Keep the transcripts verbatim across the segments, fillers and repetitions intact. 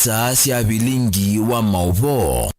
Saa sya vilingi wa maũvoo.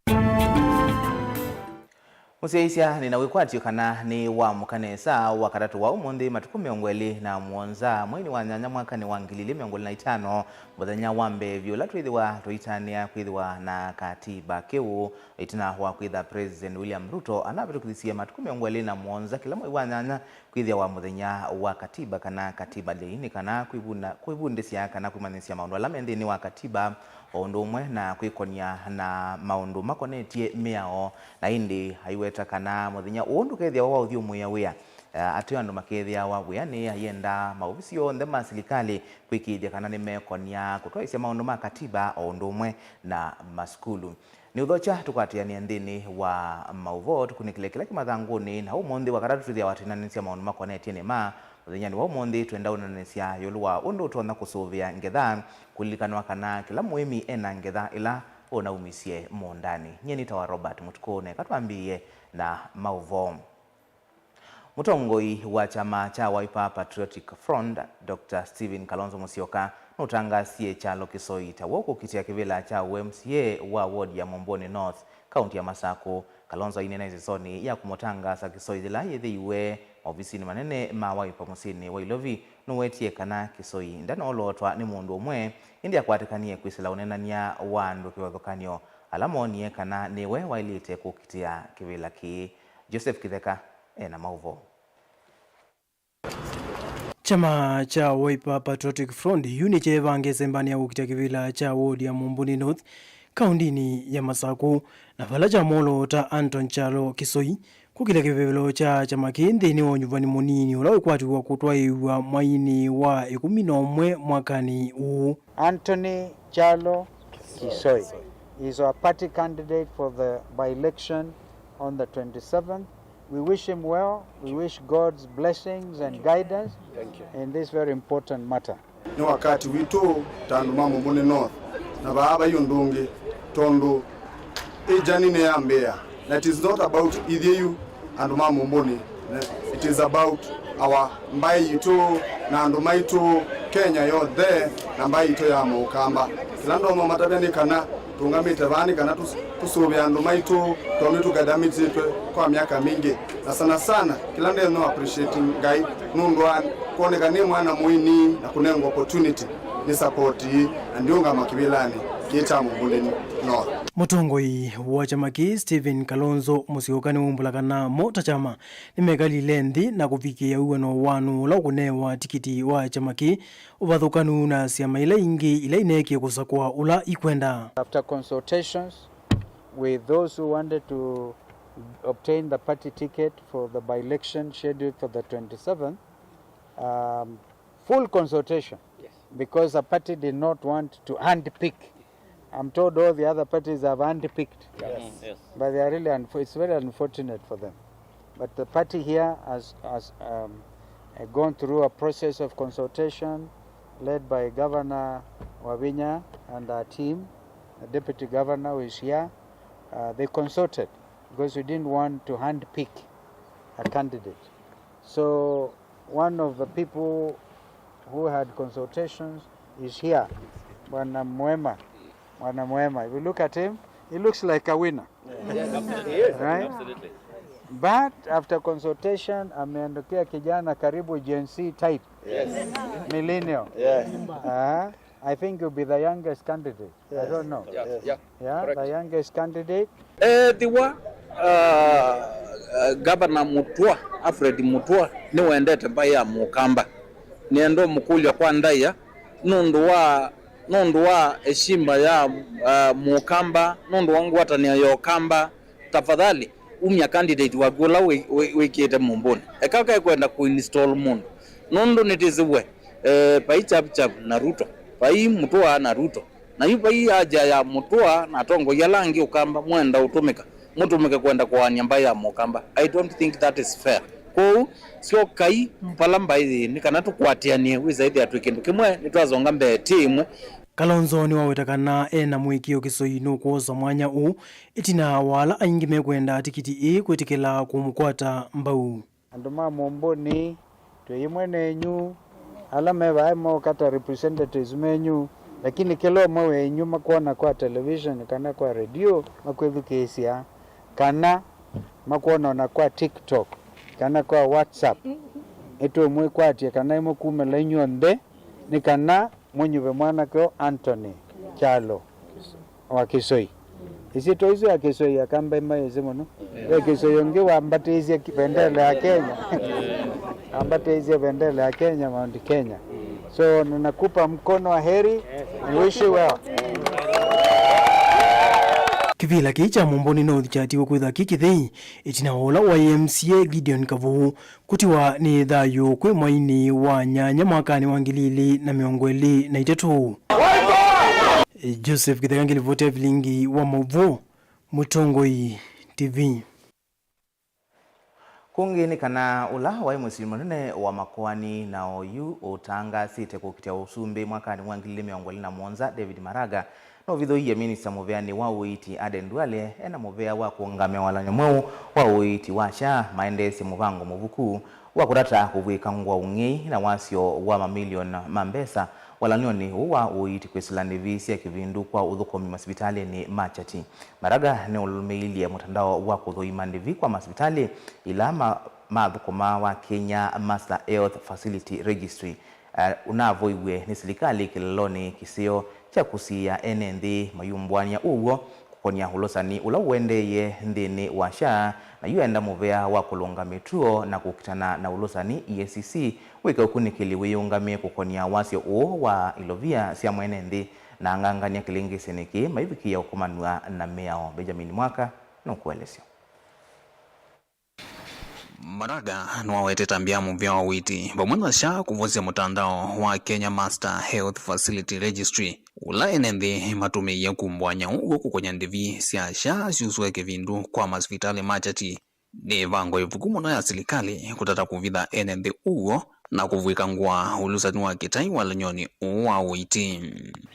Mũsyaĩĩsya, nĩ na wĩkwatyo kana nĩ wamũka nesa Wakatatũ wa ũmũnthĩ, matukũ mĩongo ĩlĩ na mũonza, mweinĩ wa nyanya, mwakanĩ wa ngili ilĩ mĩongo ĩlĩ na itano, mũthenya wa mbee vyũ, ũla twĩthĩwa tũitanĩa kwĩthĩwa na katiba kĩu, ĩtina wa kwĩtha President William Ruto anavĩtũkĩthisye matukũ mĩongo ĩlĩ na mũonza kĩla mwei wa nyanya kwĩthĩawa mũthenya wa katiba, kana Katiba Day, nĩ kana kwĩvuna-, kwĩvundĩsya kana kwĩmanyĩsya maũndũ ala me nthĩnĩ wa katiba, o ũndũ ũmwe na kwĩkonya na maũndũ makonetye mĩao. Na ĩndĩ aiweta kana mũthenya ũũ ndũkethĩawa wa ũthyũmũĩa wĩa, eh, ateo andũ makethĩawa wĩanĩ, ayenda maovisi onthe ma silikalĩ kwĩkĩĩthya kana nĩmekonya kũtwaĩsya maũndũ ma katiba o ũndũ ũmwe na masukulu. Nĩ ũthokya tũkwatĩanĩe nthĩnĩ wa maũvoo, tũkunĩkĩle kĩla kĩ mathangũnĩ, na ũmũnthĩ Wakatatũ twĩthĩawa twĩnanĩsya maũndũ makonetye nĩma. Mũthenyanĩ wa ũmũnthĩ, twenda ũnanĩsya ĩũlũ wa ũndũ ũtonya kũsũvĩa ngetha, kũlilikanwa kana kĩla mũĩmi ena ngetha ĩla ũnaumisye mũũndanĩ. Nyie nĩtawa Robert Mũtukũ, na eka twambĩĩe na maũvoo. Mũtongoi wa kyama kya Wiper Patriotic Front, Doctor Stephen Kalonzo Musyoka, nũtangaasie kyalo Kisoi ta w'o kũkitĩa kĩvĩla kya ũ M C A wa ward ya Mumbuni North, kaunti ya Masaku. Kalonzo aineena ĩsesonĩ ya kũmũtangaasa Kisoi yĩla yĩthĩiwe maovisinĩ manene ma Wiper mũsyĩnĩ wa Ilovi, nũwetie kana Kisoi ndanoolotwa nĩ mũndũ ũmwe, ĩndĩ akwatĩkanie kwĩsĩla ũneenany'a wa andũ kĩvathũkany'o ala moonie kana nĩwe waĩlĩte kũkitĩa kĩvĩla kĩĩ. Joseph Kĩtheka ena maũvoo. Kyama kya Wiper Patriotic Front yu nĩkyeevange ĩsembanĩ ya kũkitĩa kĩvĩla kya ward ya Mumbuni North, kaũndĩnĩ ya Masaku, na vala kyamwoloota Anton Kyalo Kisoi kũkitĩa kĩvevelo kya kyama kĩĩ nthĩnĩ wa ũnyuvani mũnini ũla ũkwatiwa kũtwaĩĩw'a mweinĩ wa ĩkũmi na ũmwe mwakanĩ ũũ. Anthony Kyalo Kisoi is our party candidate for the by-election on the twenty-seventh. We wish him well. We wish God's blessings and guidance in this very important matter. Nĩ wakati witũ ta andũ ma Mumbuni North, na vaa vai ũndũ ũngĩ, tondũ ĩ journey nĩyambĩĩa, na it is not about ithyĩ yu andũ ma Mumbuni, it is about our mbaĩ yitũ na andũ maitũ, Kenya yonthe, na mbaĩ yitũ ya Mũkamba. Kĩla ndonya matavya nĩ kana tũũngamĩte vaa nĩ kana tũs-, tũsũvĩe andũ maitũ, tondũ nĩtũketha mĩtĩtwe kwa myaka mingĩ. Na sana sana, kĩla ndĩenda appreciate Ngai nũndũ wa kwoneka nĩ mwana mũini na kũnengwa opportunity nĩ support ii, na ndiũngama kĩvĩlanĩ kĩĩ kya Mumbuni North. Mũtongoi wa kyama kĩĩ, Stephen Kalonzo Musyoka, nĩwaumbũla kana mo ta kyama nĩmekalile nthĩ na kũvikĩĩa wĩw'ano wa nũũ ũla ũkũnewa tikiti wa kyama kĩĩ, ũvathũkanu na syama ila ingĩ ila ineekie kũsakũa ũla ikwenda. After consultations with those who wanted to obtain the party ticket for the by-election scheduled for the twenty-seventh, um, full consultation, yes, because the party did not want to handpick. I'm told all the other parties have handpicked. Yes. Mm, yes. But they are really unfo-, it's very unfortunate for them. But the party here has, has, um, uh, gone through a process of consultation led by Governor Wavinya and our team. The deputy governor who is here. Uh, they consulted because we didn't want to handpick a candidate. So one of the people who had consultations is here, Bwana Mwema. Bwana Mwema, if you look at him, he looks like a winner. Yes, he is. Right? Absolutely. But after consultation, ameondokea kijana karibu Gen Z type. Yes. Millennial. Yes. Ah, I think you'll be the youngest candidate. I don't know. Yeah, yeah. Yeah, correct. The youngest candidate. Ethĩwa, uh, uh, Governor Mutua, Alfred Mutua, nĩwendete mbaĩ ya Mũkamba, nĩenda ũmũkũlya kwa ndaĩa nũndũ wa, nũndũ wa heshima ya, uh, Mũkamba, nũndũ wa ngwatanĩo ya Ũkamba, tafadhali umya candidate waku ũla wĩ-, wĩ-, wĩkĩte Mumbuni. Eka kekwenda kũ install mũndũ. Nũndũ nĩtĩsĩ we, eh, vai Chap Chap na Ruto, vai Mutua na Ruto. Na yu vai haja ya Mutua na atongoi ala angĩ Ũkamba mwenda ũtũmĩka, mũtũmĩke kwenda kũaany'a mbaĩ ya Mũkamba. I don't think that is fair. Kwoou, syokai vala mbaĩ yĩĩ nĩ kana tũkwatĩanĩe, wĩsa ĩthĩa twĩ kĩndũ kĩmwe, nĩtwasonga mbee tĩ ĩmwe. Kalonzo nĩwaweta kana e na mũĩkĩĩo Kisoi nũkwosa mwanya ũũ, ĩtina wa ala aingĩ mekwenda tikiti ĩĩ kwĩtĩkĩla kũmũkwata mbau. Andũ ma Mumbuni, twĩ ĩmwe nenyu, ala me vaa moka ta representatives menyu, Lakini kĩla ũmwe wenyu makwona kwa television kana kwa redio, makwĩthukĩĩsya, kana makwona ona kwa TikTok kana kwa WhatsApp, nĩtũmwĩkwatya kana ĩmũkumĩla inyw'onthe, nĩ kana mũnyuve mwanake ũũ Anthony Kyalo wa Kĩsoi. Ĩsyĩtwa isu ya Kĩsoi Akamba mayĩsĩ mũno. Ve Kĩsoi ũngĩ wambatĩisye ki-, bendera ya Kenya. Wambatĩisye bendera ya Kenya, Mount Kenya. So, ninakupa mkono wa heri. We wish you well. Kĩvĩla kĩĩ kya Mũmboni North kyatiwe kwĩthwa kĩ kĩthei ĩtina wa ũla waĩ M C A Gideon Kavuu kũtiwa nĩ thayũ kwĩ mweinĩ wa nyanya mwakanĩ wa ngili ilĩ na mĩongo ĩlĩ na itatũ. Joseph Kĩtheka ngĩlivoti ya vilingi wa maũvoo, Mũtongoi T V. Kũngĩ nĩ kana ũla waĩ mũsyĩ mũnene wa makoani na oyu ũtangaasĩte kũkitĩa ũsumbĩ mwakanĩ wa ngili ilĩ mĩongo ĩlĩ na mũonza, David Maraga, nũvithũie minista mũveanĩ wa ũiiti Aden Duale ena mũvea wa kũũngamĩa walany'o mweũ wa ũiiti wa SHA, maendeesye mũvango mũvuku wa kũtata kũvw'ĩka ngũa ũng'ei na wasyo wa mamilioni ma mbesa walany'onĩ ũũ wa ũiiti kwĩsĩla ndĩvi sya kĩvindu kwa ũthũkũmi masivitalĩnĩ ma kyati. Maraga nĩũlũmĩilye mũtandao wa kũthũima ndĩvi kwa masivitalĩ ila ma-, mathũkũmaa wa Kenya Master Health Facility Registry, eh, ũnavoiw'e nĩ silikalĩ kĩlelonĩ kĩseo kya kũsiĩĩa ene nthĩ mayumbũanĩa ũw'o kũkonya ũlũsani ũla ũendeeye nthĩnĩ wa SHA, na yu enda mũvea wa kũlũnga mĩtuo na kũkitana na ũlũsani, E A C C, wĩke ũkunĩkĩli wĩyũngamĩe kũkonya wasyo ũũ wa ilovia sya mwene nthĩ na angangany'a kĩlĩngĩsyenĩ kĩĩ maivikĩĩa ũkomanw'a na mĩao. Benjamin Mwaka nũkũelesya. Maraga nĩwawetete ambĩa mũvea wa ũiiti vamwe na SHA kũvosya mũtandao wa Kenya Master Health Facility Registry, ũla ene nthĩ matũmĩie kumbũany'a ũw'o kũkonya ndĩvi sya SHA syusũe kĩvindu kwa masivitalĩ ma kyati. Nĩ ĩvango ĩvuku mũno ya silikalĩ kũtata kũvitha ene nthĩ ũw'o na kũvw'ĩka ngũa ũlũsani wa kĩtai walany'onĩ ũũ wa ũiiti.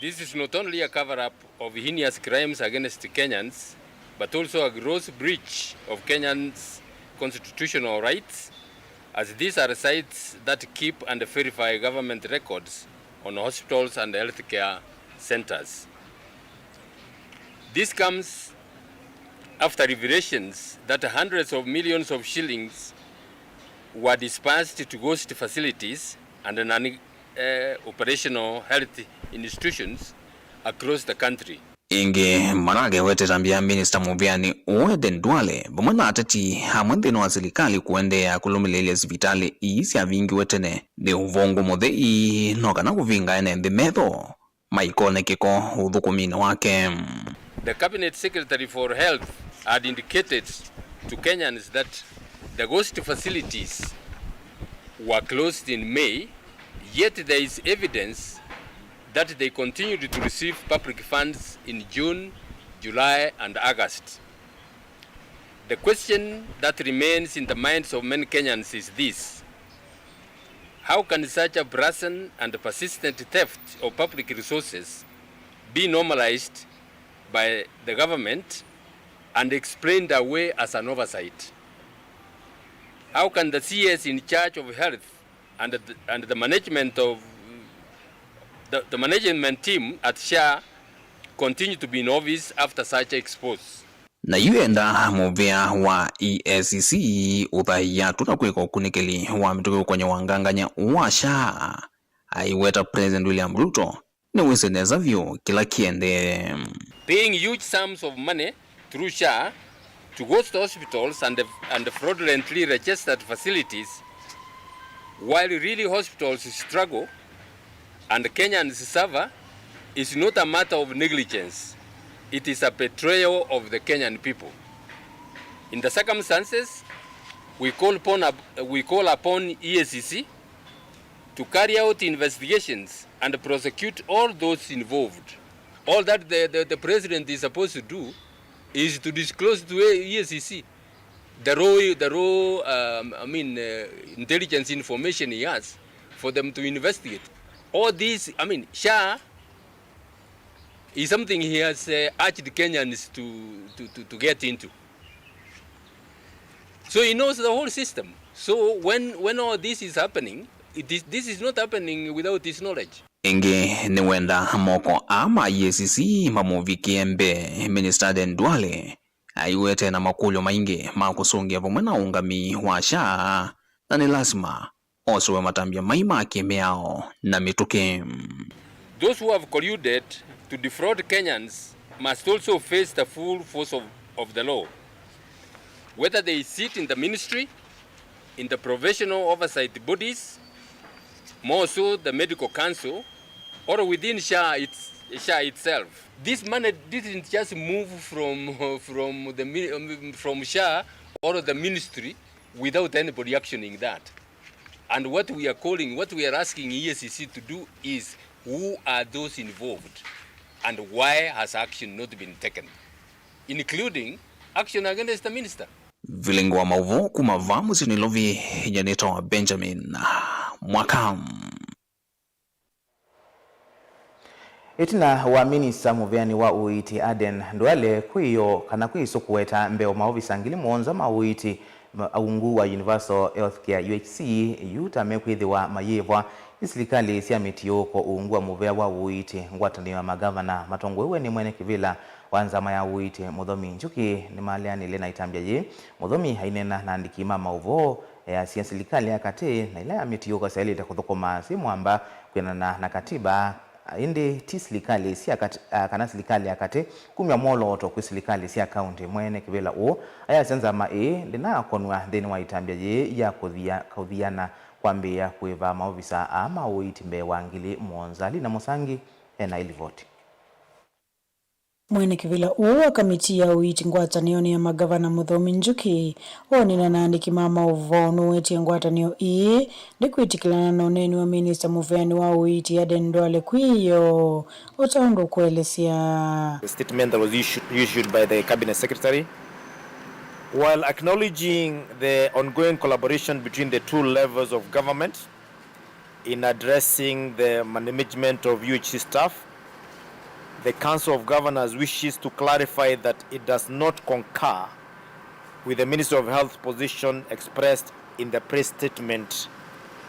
This is not only a cover-up of heinous crimes against Kenyans, but also a gross breach of Kenyans' constitutional rights, as these are sites that keep and verify government records on hospitals and healthcare centers. This comes after revelations that hundreds of millions of shillings were dispersed to ghost facilities and non, eh, operational health institutions across the country. Ĩngĩ, Maraga ewetete ambĩa minista mũveanĩ ũũ Aden Duale vamwe na ateti amwe nthĩnĩ wa silikalĩ kũendeea kũlũmĩlĩĩlya sivitalĩ ii syavingiwe tene nĩ ũvũngũ mũthei, no kana kũvinga ene nthĩ metho maikone kĩko ũthũkũminĩ wake. The Cabinet Secretary for Health had indicated to Kenyans that the ghost facilities were closed in May, yet there is evidence that they continued to receive public funds in June, July, and August. The question that remains in the minds of many Kenyans is this: how can such a brazen and persistent theft of public resources be normalized by the government and explained away as an oversight? How can the C S in charge of health and the, and the management of the, the management team at SHA continue to be in office after such expose? Na yu enda mũvea wa E A C C ũthaia tũna kwĩka ũkunĩkĩli wa mĩtũkĩ ũkonya wangangany'a wa SHA, aiweta President William Ruto nĩwĩsĩ nesa vyũ kĩla kĩendee. Paying huge sums of money through SHA to ghost hospitals and, and fraudulently registered facilities, while really hospitals struggle and Kenyans suffer, is not a matter of negligence. It is a betrayal of the Kenyan people. In the circumstances, we call upon, we call upon E A C C to carry out investigations and prosecute all those involved. All that the, the, the president is supposed to do is to disclose to E A C C the raw, the raw, um, I mean, uh, intelligence information he has for them to investigate. All this, I mean, SHA is something he has, uh, urged Kenyans to, to, to, to get into. So he knows the whole system. So when, when all this is happening, it is, this is not happening without his knowledge. Ĩngĩ nĩ wenda moko aa ma E A C C mamũvikĩe mbee Minista Aden Duale aiwete na makũlyo maingĩ ma kũsũngĩa vamwe na ũũngami wa SHA, na nĩ lasima osũwe matambya mai ma kĩmĩao na mĩtũkĩ. Those who have colluded to defraud Kenyans must also face the full force of, of the law, whether they sit in the ministry, in the professional oversight bodies, more so the medical council, or within SHA, it's, SHA itself. This money didn't just move from, from the mi-, um, from SHA or the ministry without anybody actioning that. And what we are calling, what we are asking E A C C to do is, who are those involved and why has action not been taken, including action against the minister? Vilingi wa maũvoo kuma vaa mũsyĩ Nairobi, nyanĩtwa Benjamin Mwaka. Ĩtina wa minista mũveani wa ũiiti Aden Duale kwĩyoo kana kwĩsũkũeta mbee maovisa ngili mũonza ma ũiiti ma ungu wa Universal Healthcare, U H C, yu ta mekwĩthĩwa mayĩvwa nĩ silikalĩ sya mĩtiũũko ungu wa mũvea wa ũiiti, ngwatanĩo ya magavana matongoew'e nĩ mwene kĩvĩla wa nzama ya ũiiti Mũthomi Njuki nĩmaleanĩle na ĩtambya yĩĩ. Mũthomi aineena na andĩki ma maũvoo, easya silikalĩ ya katĩ na ĩla ya mĩtiũũko syaĩlĩte kũthũkũma syĩ mwamba kwĩanana na katiba, ĩndĩ ti silikalĩ sya katĩ, a, kana silikalĩ ya katĩ kumya mwolooto kwĩ silikalĩ sya kaũntĩ. Mwene kĩvĩla ũũ ayasya nzama ĩĩ ndĩnaakonw'a nthĩnĩ wa ĩtambya yĩĩ ya kũthia, kũthiana kwambĩĩa kũĩva maovisa aa ma ũiiti mbee wa ngili mũonza. Lina Mũsangi ena ĩlivoti. Mwene kĩvĩla ũũ wa kamiti ya ũiiti ngwatanĩonĩ ya magavana Mũthomi Njuki, wonena na andĩki ma maũvoo, nũwetie ngwatanĩo ĩĩ ndĩkwĩtĩkĩlana na ũneeni wa minista mũveani wa ũiiti Aden Duale kwĩyoo, o ta ũndũ ũkũelesya. The statement that was issued, issued by the cabinet secretary, while acknowledging the ongoing collaboration between the two levels of government, in addressing the management of U H C staff, the Council of Governors wishes to clarify that it does not concur with the Ministry of Health position expressed in the press statement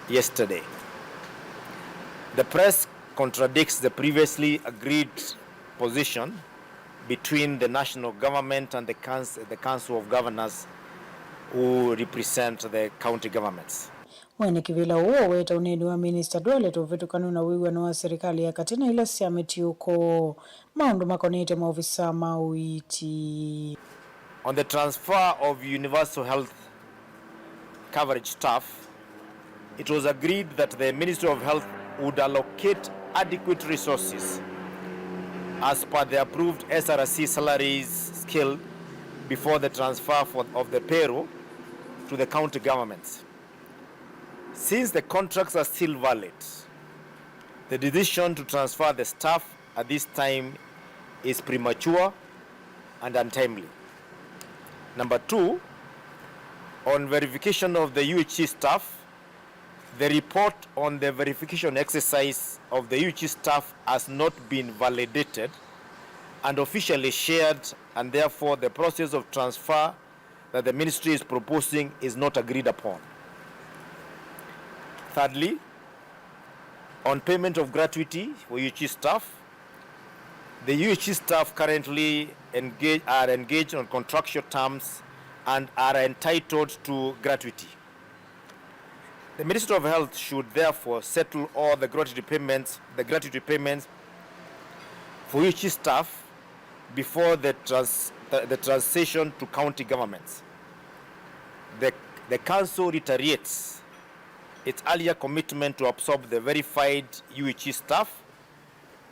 yesterday. The press contradicts the previously agreed position between the national government and the council, the Council of Governors who represent the county governments. Mwene kĩvĩla ũũ aweta ũneeni wa Minista Duale ta ũvĩtũkanu na wĩw'ano wa silikalĩ ya katĩ na ila sya mĩtiũko maũndũ makonetye maovisa ma ũiiti. On the transfer of universal health coverage staff, it was agreed that the Ministry of Health would allocate adequate resources as per the approved S R C salaries scale before the transfer for, of the payroll to the county governments. Since the contracts are still valid, the decision to transfer the staff at this time is premature and untimely. Number two, on verification of the U H C staff, the report on the verification exercise of the U H C staff has not been validated and officially shared, and therefore the process of transfer that the ministry is proposing is not agreed upon. Thirdly, on payment of gratuity for U H C staff, the U H C staff currently engage, are engaged on contractual terms and are entitled to gratuity. The Ministry of Health should therefore settle all the gratuity payments, the gratuity payments for U H C staff before the trans-, the, the transition to county governments. The, the council reiterates its earlier commitment to absorb the verified U H C staff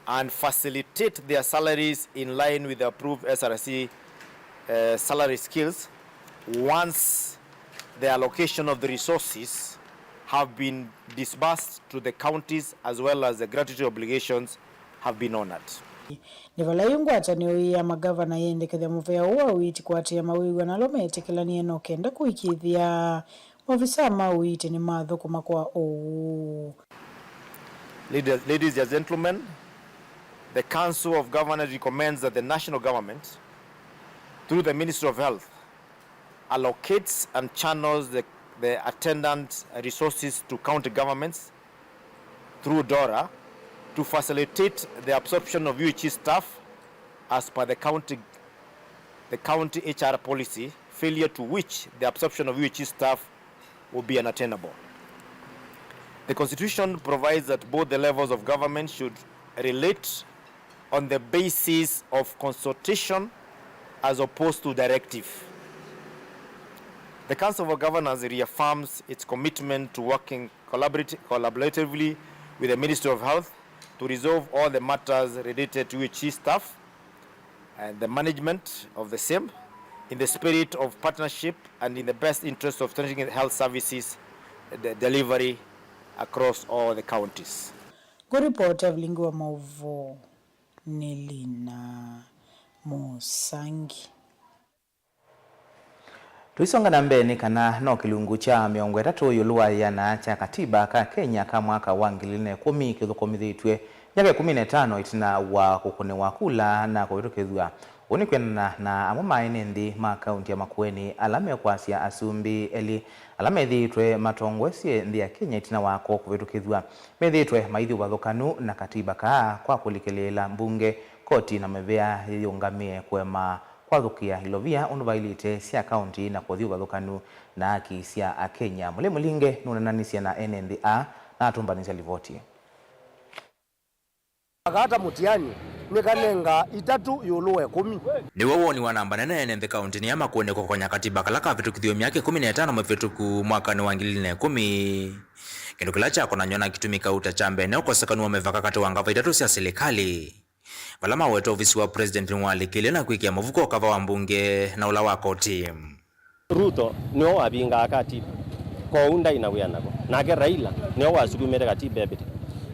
and facilitate their salaries in line with the approved S R C, uh, salary scales once the allocation of the resources have been disbursed to the counties as well as the gratuity obligations have been honored. Nĩ vala yu ngwatanĩo ĩĩ ya magavana yendekethya mũvea ũũ wa ũiiti kũatĩĩa mawĩw'ano ala metĩkĩlanie no kenda kũĩkĩĩthya maovisa ma ũiiti nĩmathũkũma kwa ũuu. Ladies, ladies and gentlemen, the Council of Governors recommends that the national government, through the Ministry of Health, allocates and channels the, the attendant resources to county governments through DORA to facilitate the absorption of U H E staff as per the county, the county H R policy, failure to which the absorption of U H E staff will be unattainable. The Constitution provides that both the levels of government should relate on the basis of consultation as opposed to directive. The Council of Governors reaffirms its commitment to working collaborati-, collaboratively with the Ministry of Health to resolve all the matters related to U H E staff and the management of the same in the spirit of partnership and in the best interest of strengthening health services de-, delivery across all the counties. Kũripota vilingi wa maũvoo nĩ Lina Mũsangi. Tũisonga na mbee nĩ kana no kĩlungu kya mĩongo ĩtatũ ĩũlũ wa ĩana kya katiba ka Kenya ka mwaka wa ngili ilĩ na ĩkũmi kĩthũkũmĩthĩtw'e myaka ĩkũmi na ĩtano ĩtina wa kũkũnĩwa kula na kũvĩtũkĩthw'a. Ũu nĩ kwĩanana na amwe ma ene nthĩ ma kaunti ya Makueni ala mekwasya asumbĩ elĩ ala methĩĩtwe matongoesye nthĩ ya Kenya ĩtina wako kũvĩtũkĩthw'a methĩĩtwe maithi ũvathũkanu na katiba kaa kwa kũlikĩlĩĩla mbunge, koti na mĩvĩa yĩyĩũngamĩe kũema kwathũkĩa ilovia ũndũ vaĩlĩte sya kaunti na kũthi ũvathũkanu na haki sya Akenya. Mũlei Mũlinge nũneenanisye na ene nthĩ aa na atũmbanĩsya livoti. Akaata mũtiani nĩkanenga itatũ ĩũlũ wa ĩkũmi. Nĩw'o woni wa namba nene ene nthĩ kauntinĩ ya Makueni kũkonya katiba kala kavĩtũkithiwe myaka ĩkũmi na ĩtano mĩvĩtũku mwakanĩ wa ngili ilĩ na ĩkũmi. Kĩndũ kĩla kyakonany'a na kĩtumi kau ta kya mbee nĩ ũkosekanu wa mĩvaka katĩ wa ngava itatũ sya silikalĩ. Vala maweta ovisi wa president nĩwalikĩlye na kwĩkĩa mũvuko kava wa mbunge na ũla wa koti. Ruto nĩwe wavingaa katiba, kwoou ndaĩ na wĩa nako. Nake Raila nĩwe wasukumĩte katiba ĩvĩte.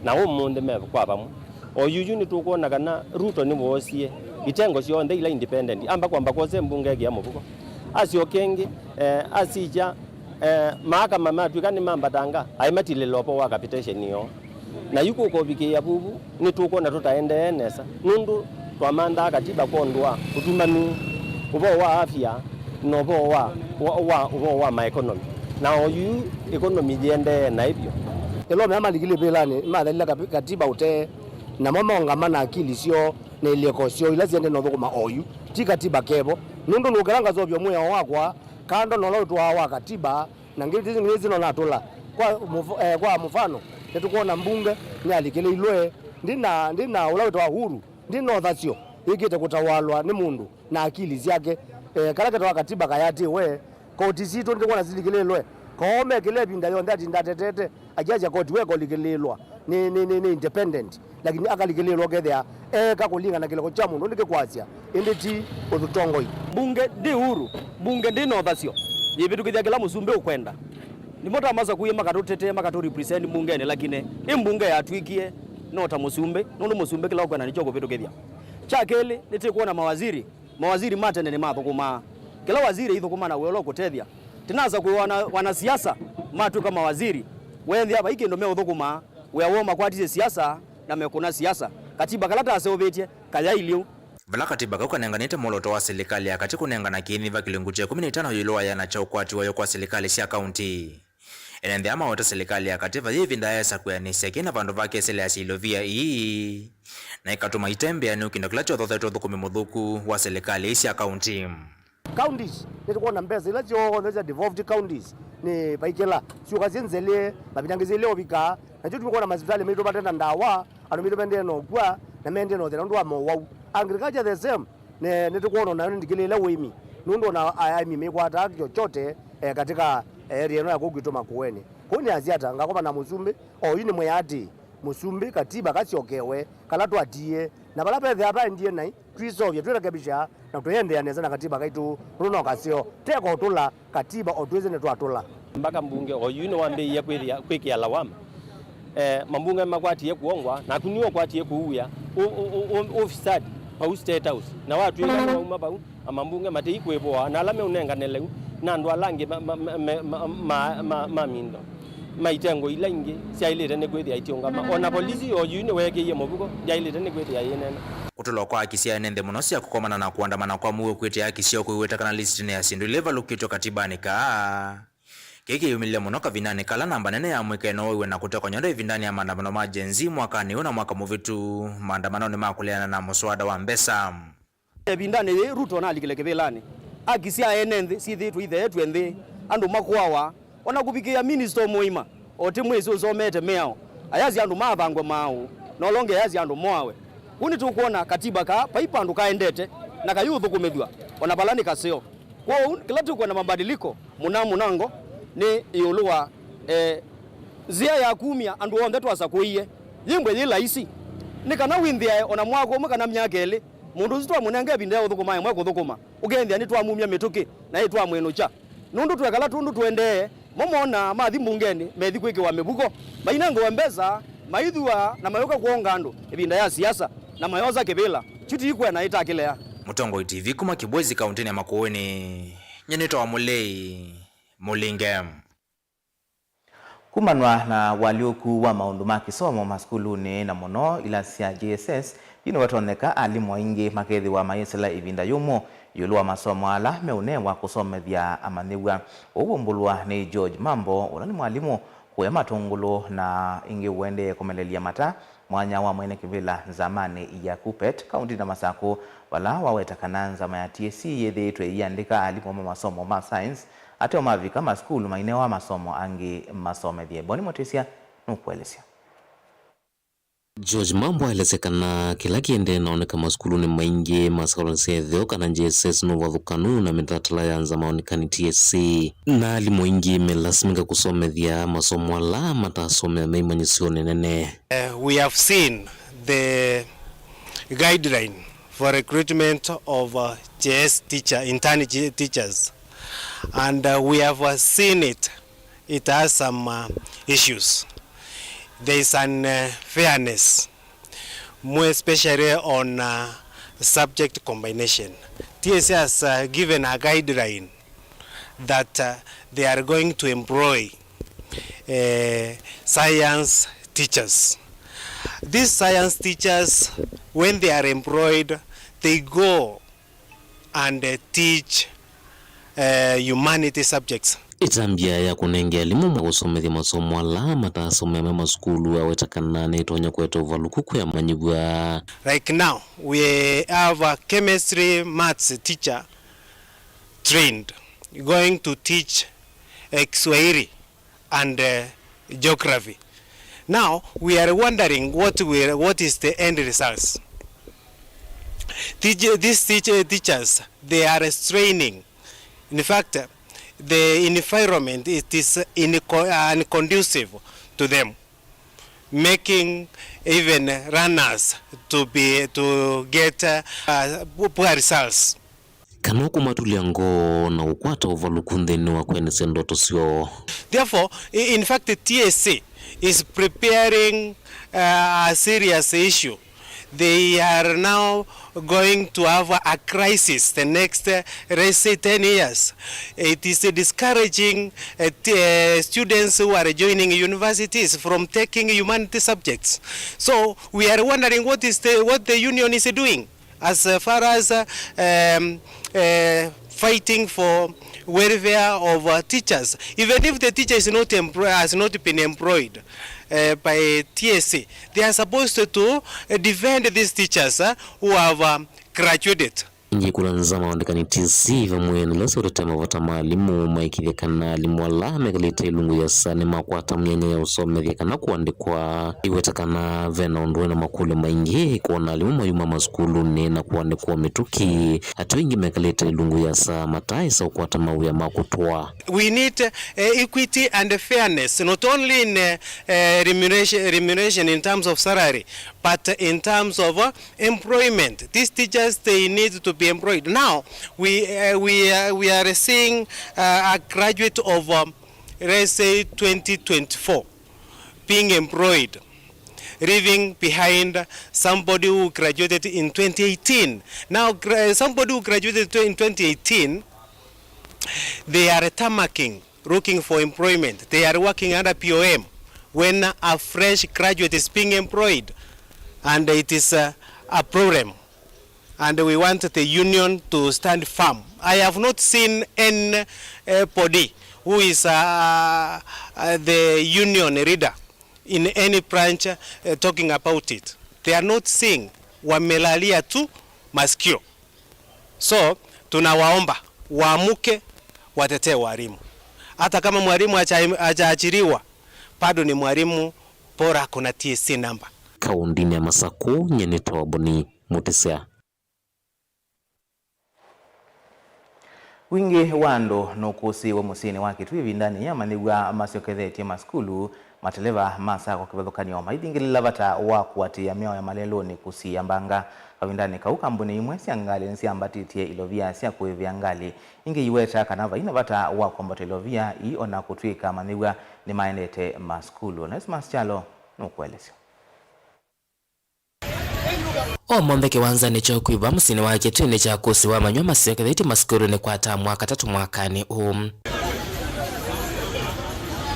Na ũmũnthĩ me kwa vamwe. O yuyu nĩtũkwona kana Ruto nĩwoosie itengo syonthe ila independent. Amba kwamba kwosa mbunge ekĩa mũvuko. Asyoka ĩngĩ, eh, asikya Eh, mahakama matw'ĩka nĩmambatanga, aĩ matilĩla ũvoo wa capitation yoo. Na yu kũkovikĩĩa vuvu, nĩtũkwona tũtaendee nesa, nũndũ twamanthaa katiba kwondũ wa ũtumanu, ũvoo wa afya, na ũvoo wa, wa, wa, ũvoo wa maekonomi. Na o yu economy yĩendee naĩ vyũ. Ĩla mea malikile vĩlanĩ, mathelile kapi-, katiba ũtee, namo maũngama na akili syoo na ilĩko syoo ila siendee na ũthũkũma oyu, ti katiba kevo. Nũndũ nũkĩla ngaseũvya mwĩao wakwa, kando na ũla ũtũaa wa katiba, na ngĩ-, ngĩ-, ngĩsĩ no natũla. Kwa mũf-, eh, kwa mũfano, nĩtũkwona mbunge nĩyalikĩlĩilwe, ndĩ na, ndĩ na ũla wĩtawa Uhuru, ndĩ na ũthasyo yĩkĩte kũtawalwa nĩ mũndũ na akili syake. Eh, kala ketawa katiba kayatĩwe, koti sitũ nĩtũkwona silikĩlĩilwe. Koo mekĩle ĩvinda yonthe atinda atetete, akiasya koti weka ũlikĩlĩĩlwa nĩ, nĩ, nĩ, nĩ independent, lakini akalikĩlĩĩlwa ũkethĩa eeka kũlingana na kĩlĩko kya mũndũ ũndũ kĩkwasya, ĩndĩ ti ũtũtongoi. Mbunge ndĩ huru, mbunge ndĩ na ũthasyo, yĩvĩtũkĩthya kĩla mũsumbĩ ũkwenda. Nĩmo ta masakuie makatũtetee, makatũrepresent mbungenĩ, lakini ĩ mbunge yatw'ĩkie no ta mũsumbĩ, nũndũ mũsumbĩ kĩla ũkwenda nĩkyo ũkũvĩtũkĩthya. Kya kelĩ, nĩtĩkwona mawaziri Mawaziri ma tene nĩmathũkũmaa. Kĩla waziri aithũkũma na wĩa ũla ũkũtethya. Tinasa kwĩ wana, wanasiasa matw'ĩka mawaziri, weethĩa vai kĩndũ meũthũkũmaa, wĩa woo makwatisye siasa na mekũna siasa. Katiba kala taseũvĩtye kayaĩ lĩu. Vala katiba kau kanenganĩte mwolooto wa silikalĩ ya katĩ kũnengana kĩĩnĩ va kĩlungu kya ĩkũmi na itano ĩũlũ wa ĩana kya ũkwati wayo kwa silikalĩ sya kaunti. Ene nthĩ aa maweta silikalĩ ya katĩ vayĩ ĩvinda yaesa kwĩanĩsya kĩ na vandũ va keseleasya ilovia ii, na ĩkatũma itembea nĩ kĩndũ kĩla kyothothetwe ũthũkũmi mũthũku wa silikalĩ ii sya kaunti. Counties, nĩtũkwona mbesa ila syonthe sya devolved counties nĩ vaikĩla syũka syĩ nzelĩ, mavinda angĩ syĩlĩ ũvika, nakyo tũkwona masivitalĩ maitũ mate na ndawa, andũ maitũ mendee na ũkw'a na mendee na ũthĩna nũndũ wa mowau. Agriculture the same. Nĩ, nĩtũkwona nayo nĩndikĩlĩĩle ũĩmi, nũndũ ona aĩmi mĩkwataa chochote, eh, katika, eh, area ĩno ya kũu kwitũ Makueni. Kũu nĩ Asiata, ngakoma na mũsumbĩ, oyu nĩ mwĩa atĩ, mũsumbĩ, katiba kasyokewe, kala twatiie, na vala vethĩa vaendie naĩ, twiseũvya, twirekebisha, na tũiendeea nesa na katiba kaitũ, nũndũ no kaseo, teko ũtũla, katiba o twĩsĩ nĩtwatũla. Mbaka mbunge oyu nĩwambĩĩie kwĩthĩa, kwĩkĩa lawama. Eh, mambunge makwatie kuongwa, naku nĩwe ũkwatie kũuĩa ũ-, ũ-, ũ-, ũ-, ũfisadi vau State House. Na watw'ĩka nĩwauma vau, amambunge matei kwĩvũa, na ala meũnengane lĩu, na andũ ala angĩ ma, ma, me, ma, ma, ma, ma mindo, ma itengo ila ingĩ syaĩlĩte nĩ kwĩthĩa itiũngama. O na polisi oyu nĩweekĩie mũvuko, yaĩlĩte nĩ kwĩthĩa yĩneena. Kũtũlwa kwa haki sya ene nthĩ mũno sya kũkomana na kũandamana kwa mũuo kwĩtĩa haki syoo kũiweta kana lisitĩnĩ ya syĩndũ ila ivalũkĩtw'e katibanĩ kaa. Kĩĩ kĩyumĩlile mũno kavindanĩ kala namba nene ya mwĩkeno waiwe na kũtekwa nyondo ĩvindanĩ ya maandamano ma Gen Z mwakanĩ ũũ na mwaka mũvĩtu, maandamanonĩ ma kũleana na mũswada wa mbesa. Ĩvindanĩ yĩĩ, Ruto nalikile kĩvĩlanĩ, haki sya ene nthĩ syĩthĩĩtwe itheetw'e nthĩ, andũ makũawa, o na kũvikĩĩa minista mũima, o ti mwĩsĩ ũsomete mĩao, ayasya andũ mathangwe maaũ, na ũla ũngĩ ayasya andũ moawe. Kũu nĩtũkwona katiba kaa vai vandũ kaendete na kayĩũthũkũmĩthw'a, o na vala nĩ kaseo. Kwoou, kĩla tũkwenda mabadiliko mũna mũnango nĩ ĩũlũ wa, eh, nzĩa ya kumya andũ onthe twasakũie. Yĩmbwe yĩ laisi. Nĩ kana wĩnthĩae o na mwaka ũmwe kana myaka ĩlĩ, mũndũ ũsu twamũnenga ĩvinda ya ũthũkũma aemwe kũthũkũma, ũkethĩa nĩtwamumya mĩtũkĩ na ĩtwamwĩnũkya. Nũndũ twekala tũndũ tũendee, mo monaa mathi mbungenĩ methi kwĩkĩwa mĩvuko, mainengwe mbesa, maithua na mayũka kwonga andũ ĩvinda ya siasa, na mayosa kĩvĩla. Kyu ti kwĩa na ĩtakĩlea. Mũtongoi T V kuma Kibwezi, kaũntĩnĩ ya Makueni, nyie nĩtawa Mũlei Mũlinge. Kumanwa na ũalyũku wa maũndũ ma kĩsomo masukulunĩ, na mũno ilasi sya J S S, yu nĩvatonyeka alimũ aingĩ makethĩwa mayĩsĩla ĩvinda yũmũ ĩũlũ wa masomo ala meũnewa kũsomethya amanyĩw'a. Ũu waumbũlwa nĩ George Mambo, ũla nĩ mwalimũ kũya Matũngũlũ, na ĩngĩ ũendee kũmelelya mata mwanya wa mwene kĩvĩla nzamanĩ ya KUPPET kaũntĩnĩ ya Masakũ, vala waweta kana nzama ya T S C yĩthĩĩtwe ĩiandĩka alimũ ma masomo ma science, ateo mavika masukulu mainewa masomo angĩ masomethye. Boni Mũtĩsya nũkũelesya. George Mambo aelesya kana kĩla kĩendee naoneka masukulunĩ maingĩ ma sekondarĩ sya ĩtheo kana J S S nĩ ũvathũkanu na mĩtalatala ya nzama onekani T S C, na alimũ aingĩ melasimĩka kũsomethya masomo ala matasomea me imanyĩsyonĩ nene. Uh, we have seen the guideline for recruitment of, uh, J S teacher, intern J-, teachers, and, uh, we have, uh, seen it, it has some, uh, issues. There is an, uh, fairness, more especially on, uh, subject combination. T S C has, uh, given a guideline that, uh, they are going to employ, uh, science teachers. These science teachers, when they are employed, they go and, uh, teach, uh, humanity subjects. Ĩtambya ya kũnenga alimũ ma kũsomethya masomo ala matasomea me masukulu aweta kana nĩtonya kũete ũvalũku kwĩ amanyĩw'a. Like now, we have a chemistry maths teacher trained, going to teach, uh, Kiswahili and, uh, geography. Now, we are wondering what will, what is the end results. Teach-, these teach-, teachers, they are straining. In fact, the environment, it is inco-, unconducive to them, making even runners to be, to get, uh, poor results. Kana kũmatulya ngoo na kũkwata ũvalũku nthĩnĩ wa kwenĩsya ndoto syoo. Therefore, i-, in fact, T S C is preparing, uh, a serious issue. They are now going to have a crisis the next, uh, let's say, ten years. It is discouraging, uh, t-, uh, students who are joining universities from taking humanity subjects. So we are wondering what is the, what the union is doing as, uh, far as, uh, um, uh, fighting for welfare of, uh, teachers. Even if the teacher is not employ-, has not been employed, uh, by T S C, they are supposed to, uh, defend these teachers, uh, who have, um, graduated. Ĩngĩ kũla nza maandĩkani T S C vamwe na ila sya ũtetea mavata ma alimũ maĩkĩĩthya kana alimũ ala mekalĩte ilungu yasa nĩmakwata myanya ya ũsomethya kana kũandĩkwa. Iweta kana ve na ũndũ wĩ na makũlyo maingĩ kwona alimũ mayuma masukulunĩ na kũandĩkwa mĩtũkĩ, ateo aingĩ mekalĩte ilungu yasa mataaĩsa ũkwata mawĩa ma kũtwaa. We need, uh, equity and fairness, not only in, uh, uh, remuneration, remuneration in terms of salary, but in terms of, uh, employment. These teachers, they need to be employed. Now, we, uh, we, uh, we are seeing, uh, a graduate of, um, let's say, twenty twenty-four being employed, leaving behind somebody who graduated in twenty eighteen. Now, gra-, somebody who graduated tw-, in twenty eighteen, they are tarmacking, looking for employment. They are working under P O M when a fresh graduate is being employed, and it is, uh, a problem. And we want the union to stand firm. I have not seen anybody Who is, uh, uh, the union leader in any branch, uh, talking about it? They are not saying, wamelalia tu masikio. So, tunawaomba waamuke, watetee walimu. Hata kama mwalimu haja-, hajaajiriwa, bado ni mwalimu, bora kuna T S C number. Kaũndĩnĩ ya Masakũ, nyie nĩ Toboni Mũtĩsya. Wingĩ wa andũ nũkũsĩĩwe mũsyĩnĩ wa Kitui ĩvindanĩ yĩĩ amanyĩw'a masyokethetye masukulu, mateleva ma sacco kĩvathũkany'o maithingĩlĩla vata wa kũatĩĩa mĩao ya malelũnĩ kũsiĩa mbanga. Kavindanĩ kau, kambuni imwe sya ngalĩ nĩsyambatĩtye ilovia sya kũĩvĩa ngalĩ. Ingĩ iweta kana vai na vata wa kwambata ilovia ii, o na kũtw'ĩka amanyĩw'a nĩmaendete masukulu. Onesmus Kyalo nũkũelesya. O monthe kĩwanzanĩ kya ũkui vaa mũsyĩnĩ wa Kitui nĩkyakũsĩwe amanyĩw'a masyokethetye masukulunĩ kwa tamu wa katatũ mwakanĩ ũũ.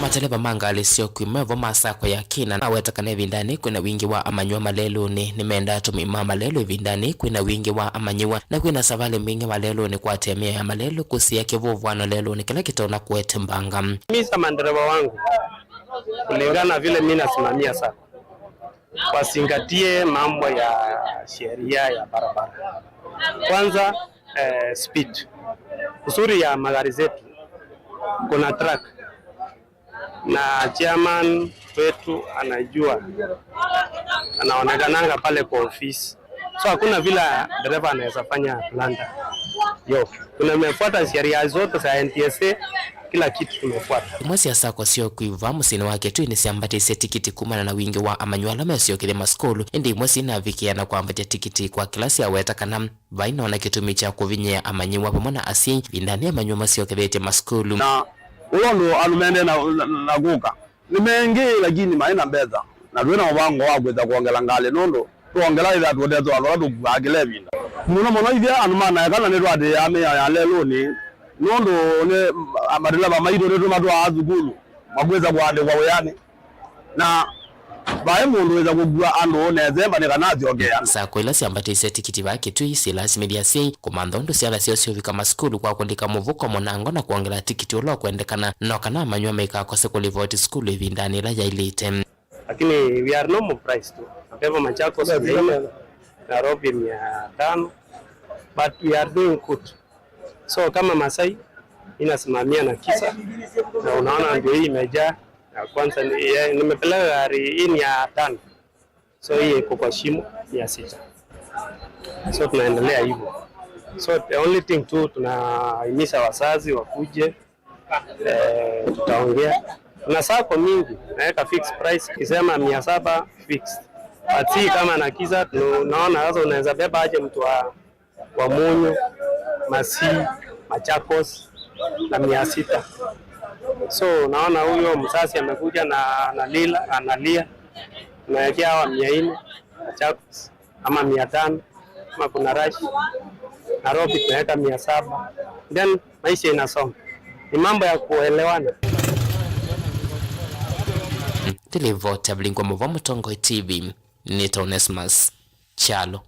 Mateleva ma ngalĩ sya ũkui me vo ma sacco ya Kina maweta kana ĩvindanĩ kwĩna wingĩ wa amanyĩw'a malelũnĩ. Nĩmendaa atũmĩi ma malelũ ĩvindanĩ kwĩna wingĩ wa amanyĩw'a, na kwĩna savalĩ mbingĩ malelũnĩ kũatĩĩa mĩao ya malelũ kũsiĩa kĩvũvũano lelũnĩ kĩla kĩtonya kũete mbanga. Misa mandereva wangu, kulingana vile mi nasimamia sacco, wazingatie mambo ya sheria ya barabara. Kwanza, eh, speed. Uzuri ya magari zetu, kuna track. Na chairman wetu anajua, anaonekananga pale kwa ofisi. So hakuna vile dereva anaweza fanya blunder. Yo, tumefuata sheria zote za N T S A, kila kitu tumefuata. Imwe sya sacco sya ũkui vaa mũsyĩnĩ wa Kitui nĩsyambatĩsye tikiti kumana na wingĩ wa amanyĩw'a ala mesyokethya masukulu, ĩndĩ imwe sinavikĩa na kwambatya tikiti kwa kĩla syaweta kana vai na ona kĩtumi kya kũvinyĩĩa amanyĩw'a vamwe na asyai ĩvindanĩ amanyĩw'a masyokethetye masukulu. Na ũla ũndũ andũ mendee na, na, na kũka nĩ mengĩ, lakini maĩ na mbesa, na twĩ na mũvango wa kwĩsa kwongela ngalĩ, nũndũ twongela ĩthĩa tũtetwe andũ ala tũkuaa kĩla ĩvinda. Mũno mũno ithyĩ andũ ma naekana nĩtũatĩĩaa mĩao ya lelũnĩ, nũndũ nĩ mateleva maitũ nĩtũmatwaa sukulu makwĩsa kũandĩkwa wĩanĩ, na vai mũndũ wĩsa kũkua andũ nesa ĩmba nĩ kana asyokee andũ. Sacco ila syambatĩsye tikiti vaa Kitui silasimĩthya asyai kũmantha ũndũ syana syoo syũvika masukulu kwa kũlika mũvuko mũnango na kwongela tikiti ũla ũkwendekana, no kana amanyĩw'a maikakose kũlivoti sukulu ĩvindanĩ ĩla yaĩlĩte. Lakini we are normal price tu. Mapema Machakos mia nne, Nairobi mia tano, but we are doing good. So kama Masai, inasimamia na kisa, na unaona ndio hii imejaa. Ya kwanza ni, ya, nimepeleka gari hii ni ya tano. So hii iko kwa shimo ya sita. So tunaendelea hivyo. So the only thing tu tunahimiza wazazi wakuje, eh, tutaongea. Kuna sacco mingi, naweka fixed price, kisema mia saba fixed. But si kama na kisa, tunaona sasa unaweza beba aje mtu wa wa Munyu, Masii, Machakos na mia sita. So unaona huyo mzazi amekuja na analila, analia, tunawekea hawa mia nne Machakos ama mia tano, ama kuna rush. Nairobi tunaweka mia saba. Then maisha inasonga. Ni mambo ya kuelewana. Ndilivota Vilingwa Muva, Mũtongoi T V, nĩ Onesmus Kyalo.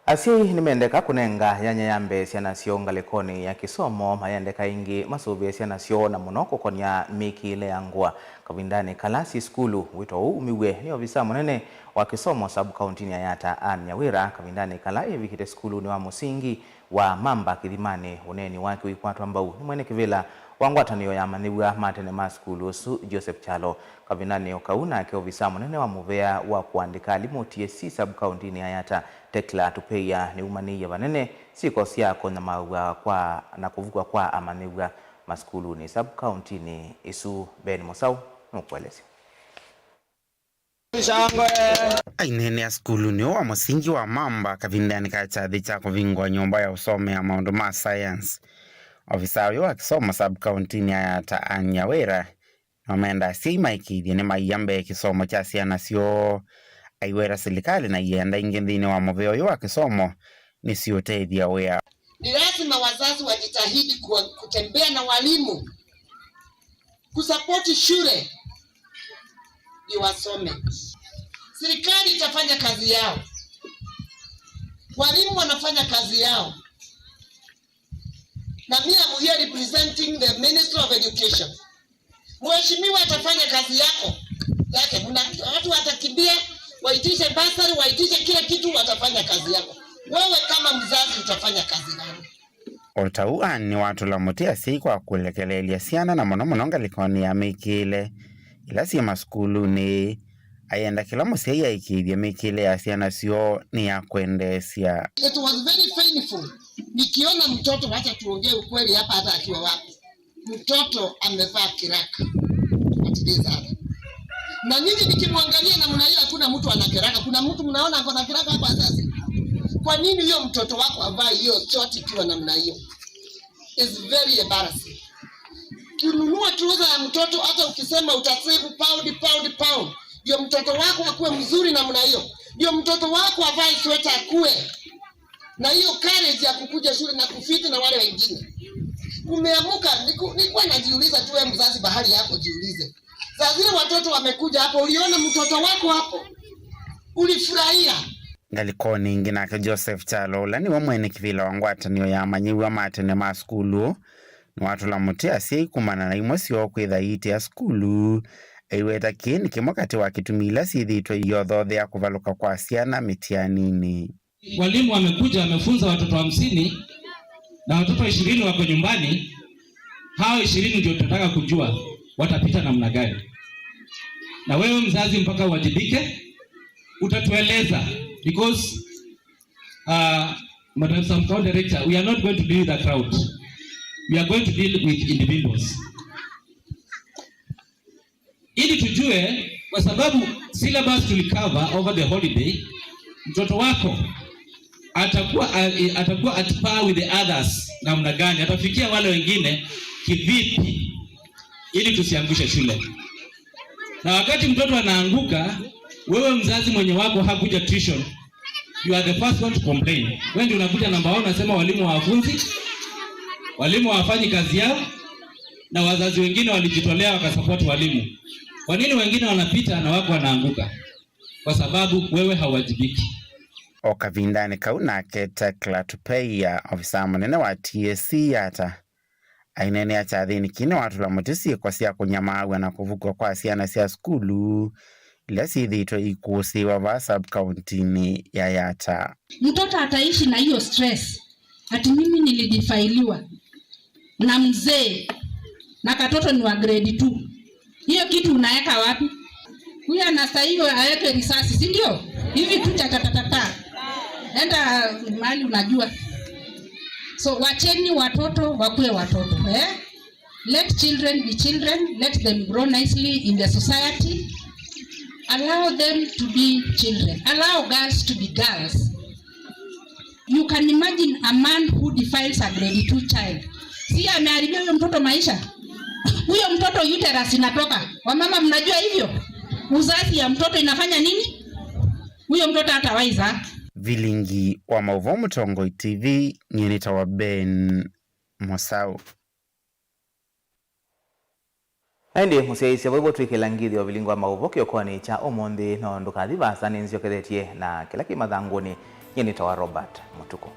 Asyai nĩmendeka kũnenga yanya ya mbee syana syoo ngalĩkonĩ ya kĩsomo, mayendeka ĩngĩ masũvĩe syana syoo, na mũno kũkonĩa mĩkĩĩle ya ngũa. Kavindanĩ kala syĩ sukulu, wĩto ũũ umiw'e nĩ ovisa mũnene wa kĩsomo sub-kauntinĩ ya Yatta, Anne Nyawĩra, kavindanĩ kala ĩvikĩte sukulunĩ wa mũsingi wa Mamba Kĩthimanĩ. Ũneeni wake ũikwatwa mbau nĩ mwene kĩvĩla wa ngwatanĩo ya amanyĩw'a ma tene ma sukulu ũsu, Joseph Kyalo. Kavindanĩ o kau nake, ovisa mũnene wa mũvea wa kũandĩka alimũ, T S C, sub-kauntinĩ ya Yatta, Tekla Tupeia, nĩumanĩie vanene syĩko sya kũnyamaaw'a kwa na kũvukw'a kwa amanyĩw'a masukulunĩ sub-kauntinĩ ĩsu. Ben Mũsaũ nũkũelesya. Aineenea sukulunĩ ũũ wa mũsingi wa Mamba kavindanĩ ka kyathĩ kya kũvingũa nyũmba ya ũsomea maũndũ ma science, ovisa ũyũ wa kĩsomo sub-kauntinĩ ya Yatta, Anne Nyawĩra, nĩwamenda asyai maĩkĩĩthye nĩmaiya mbee kĩsomo kya syana syoo. Aiweta silikalĩ na ienda ingĩ nthĩnĩ wa mũvea ũyũ wa kĩsomo nĩsiũtethya wĩa. Ni lazima wazazi wajitahidi kuwa-, kutembea na walimu, kusapoti shule ndio wasome. Serikali itafanya kazi yao, walimu wanafanya kazi yao. Na mimi I'm here representing the Ministry of Education. Mheshimiwa atafanya kazi yako yake. Mna watu watakimbia, waitishe bursary, waitishe kila kitu, watafanya kazi yako. Wewe kama mzazi utafanya kazi gani? O ta ũu, Anne nĩwatũla mũtĩ asyai kwa kũlekeleelya syana, na mũno mũno ngalĩkonĩ ya mĩkĩĩle ila syĩ masukulunĩ. Ayenda kĩla mũsyai aĩkĩĩthye mĩkĩĩle ya syana syoo nĩ ya kwendeesya. It was very painful nikiona mtoto, wacha tuongee ukweli hapa, hata akiwa wapi, mtoto amevaa kiraka. What is that? Na nyinyi nikimwangalia namna hiyo, hakuna mtu ana kiraka. Kuna mtu mnaona ako na kiraka hapa sasa? Kwa nini hiyo mtoto wako avae hiyo short ikiwa namna hiyo? It's very embarrassing. Kinunua trouser ya mtoto, hata ukisema utasave pound, pound, pound, ndio mtoto wako akuwe mzuri namna hiyo, ndio mtoto wako avae sweta akuwe na hiyo courage ya kukuja shule na kufiti na wale wengine. Umeamuka, niku- nilikuwa najiuliza tu, wewe mzazi, bahali yako jiulize. Saa zile watoto wamekuja hapo, uliona mtoto wako hapo, ulifurahia? Ngalĩkonĩ ĩngĩ, nake Joseph Kyalo, ũla nĩwe mwene kĩvĩla wa ngwatanĩo ya amanyĩw'a ma tene ma sukulu, nĩwatũla mũtĩ asyai kumana na imwe syoo kwĩtha iitia sukulu, aiweta kĩĩ nĩ kĩmwe katĩ wa kĩtumi ila syĩthĩĩtwe iiothothea kũvalũka kwa syana mĩtianinĩ. Walimu wamekuja, wamefunza watoto hamsini na watoto ishirini wako nyumbani. Hao ishirini ndio tunataka kujua watapita namna gani. Na wewe mzazi, mpaka uwajibike, utatueleza, because uh, Madam Sub County Director, we are not going to deal with a crowd. We are going to deal with individuals. Ili tujue, kwa sababu syllabus tulicover over the holiday, mtoto wako atakuwa, a- atakuwa at par with the others namna gani, atafikia wale wengine kivipi, ili tusiangushe shule. Na wakati mtoto anaanguka, wewe mzazi mwenye wako hakuja tuition, you are the first one to complain. Wewe ndio unakuja namba one, unasema walimu hawafunzi, walimu hawafanyi kazi yao, na wazazi wengine walijitolea wakasupport walimu. Kwa nini wengine wanapita na wako wanaanguka? Kwa sababu wewe hauwajibiki. O kavindanĩ kau nake Tekla Tupeia, ovisaa mũnene wa T S C Yatta, aineenea kyathĩnĩ kĩĩ nĩwatũla mũtĩ syĩko sya kũnyamaaw'a na kũvukw'a kwa syana sya sukulu ila syĩthĩĩtwe ikũsĩĩwa vaa sub-kauntinĩ ya Yatta. Mtoto ataishi na hiyo stress ati mimi nilidifailiwa na mzee na katoto ni wa grade two. Hiyo kitu unaweka wapi? Huyu anastahili aweke risasi, si ndio? Hivi tu cha ta ta ta ta. Enda mahali unajua. So wacheni watoto wakuwe watoto, eh? Let children be children, let them grow nicely in the society. Allow them to be children. Allow girls to be girls. You can imagine a man who defiles a grade two child. Si ameharibia huyo mtoto maisha? Huyo mtoto uterus inatoka. Wamama, mnajua hivyo? Uzazi ya mtoto inafanya nini? Huyo mtoto hatawahi zaa. Vilingi wa maũvoo Mũtongoi T V, nyie nĩtawa Ben Mũsaũ. Na ĩndĩ mũsyaĩĩsya, vau vo twĩkĩla ngithyo vilingi wa maũvoo kĩokonĩ kya ũmũnthĩ, no ndũkathi vaasa, nĩnzyokethetye na kĩla kĩ mathangũnĩ. Nyie nĩtawa Robert Mũtukũ.